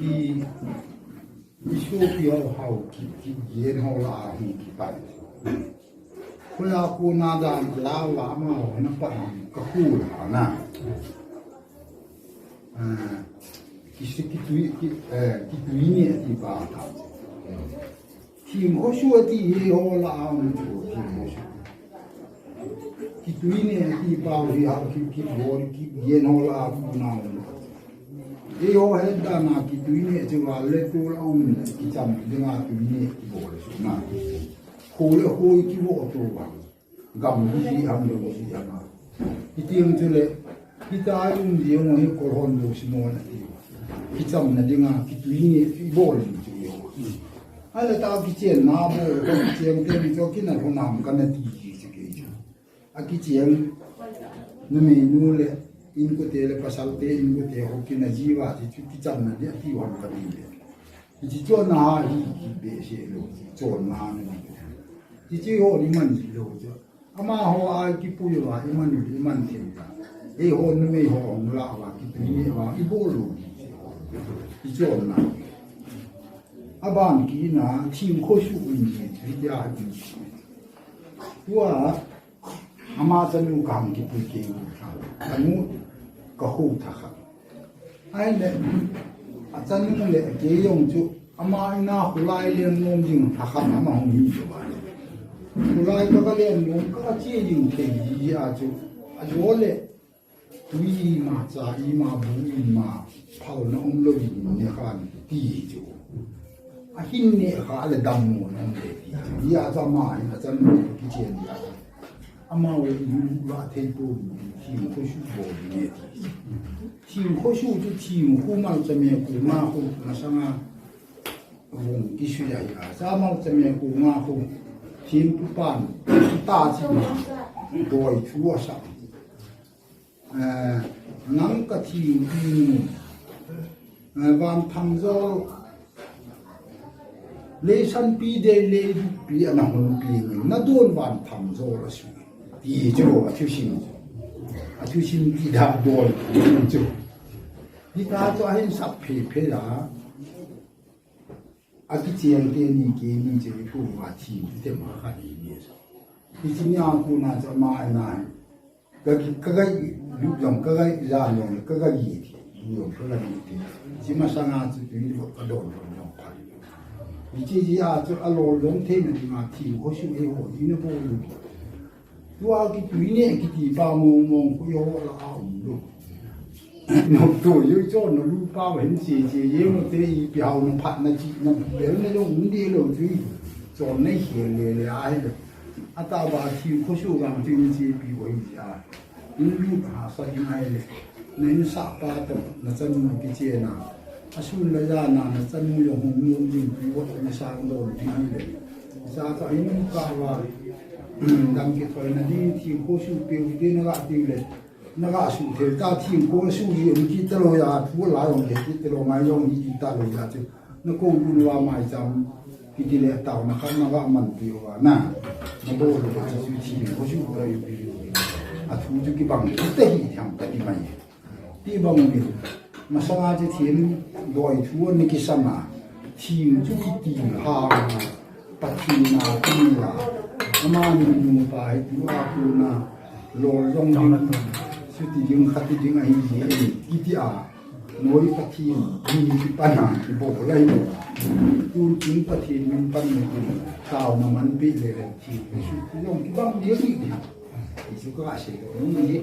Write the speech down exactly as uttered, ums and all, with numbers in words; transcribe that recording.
I, i sopi ho hao ki, ki yen ho la a hi ki pai. Ko la ko na da la la ma ho na pa ka ku la na. Ah, ki si ki tui, ki, eh, ki tui ni ti pa ta. Thim kho su ati hi ho la a um chu thim kho su. Ki tui ni ati pa hi ha ki, ki bol ki yen ho la a um na um. Eiho het dan a ki tui ni chu va le tu la um, ki cham ding a tui ni ki bol su na. Kho le kho ki vo tu va. Gam hi hi ham lo hi ham a. Ki tiang chu le, ki ta um ji mo hi kol hon lo si mo na ti. Ki cham na ding a ki tui ni ki bol ni chu yo. A le ta ki chen na bo, ki chen te ni chu ki na lo nam ka na ti ji si ke chu. A kicheng, numei nu le, inkote le, pasalte, inkote ho kina jiva ti chu kichamna dia ti wan ka ti le. Hichi chonna hi, hi behseh lou, chonna na ni. Hichi ho ni man ji lou chu. Amaho a kipui uva, i man u, i man thei ta. Eiho numei ho hung la uva, kipui ni uva, i bol lou. Hichi chonna. Aban kina, thim kho su un ji, hitia hi. Tua, Ama chanu ka hung kipui kei u tha. Kanu ka hu tha kha. Ahile, a chanu le kei jong chu, ama ina khulai len nom jing tha kha ama hung hi chu ba. Khulai ka ka len nom ka ka chi jing thei ji a chu. A jo le, Tui ima, cha ima, bu ima, phalna um lou in ne khan ti chu. A hin ne kha le dammo na um le ti chu. Hia cha ma hin a chanu kichen dia. Ama we in la thei pu thim kho su bol ne ti. Thim kho su chu thim khu mal cha me khu ma khu masanga. Vung kisu ya ya. Cha mal cha me khu ma khu. Thim pu pan ta chi ma. Doi chu a sa. Eh, nang ka thim pi nu. Eh, van tham jol. Leisanpi dei leipi ana hon pi nu. Na don van tham jol a su. Ti chu a thusim. A thusim ti da don chu. Hita chu a hin sap phe phe la. A kicheng te ni ke ni che ku va thim te ma kha ni ni. Hichi ni a ku na cha ma na. Ka, ka gai, lu jong ka gai, ja jong ka gai yi ti, lu jong ka gai yi ti. Chi masanga chu tui ni ka don don jong pha. Ni chi ji a chu a lol jong thei na ti ma thim kho su e ho, i na bo lu. Tua ki tui ne ki ti pa mong mong khu yo la a um lu. No to yo cho no lu pa wen chi chi ye mo te i pi hao no phat na chi na bel na jong um de lo tui. Cho na hi le le a he le. Ata ba thim kho su gang thim chi pi ko hi a. In lut ha sa ding ahile. Na in sa pa to, na chanu kichena. A sun la ja na, na chanu jong hung nom ding pi wat na sa ding ahile. Sa to in ka wa, dam kithoi na ding thim kho su pe u te na ga ti le. Na ga su thei ta thim kho su hi um kit ta lou ya, thu la jong kit ta lou, ngai jong hi kit ta lou ya chu. Na ko dun uva maicham, kiti le taona khat na ga man pi uva na. Na bol u ka chu thim kho su ka yu pi u. A thu chu kibang te hi thiam ta ti mai. Ti bang u. Masanga chu thim doi thu ni kisam a. Thim chu kiti ha. Pathen a ti la. Ama ni nu pa hi tu a tu na. Lol jong ding. Su ti ding khat ti ding ahi ji. Kiti a. Noi Pathen, ni kipan a, kibo lai lo. Tun kin Pathen min pan ni tun, taona man pi le le, thim kho su, jong kibang dia ni. Isu ka se lo ni.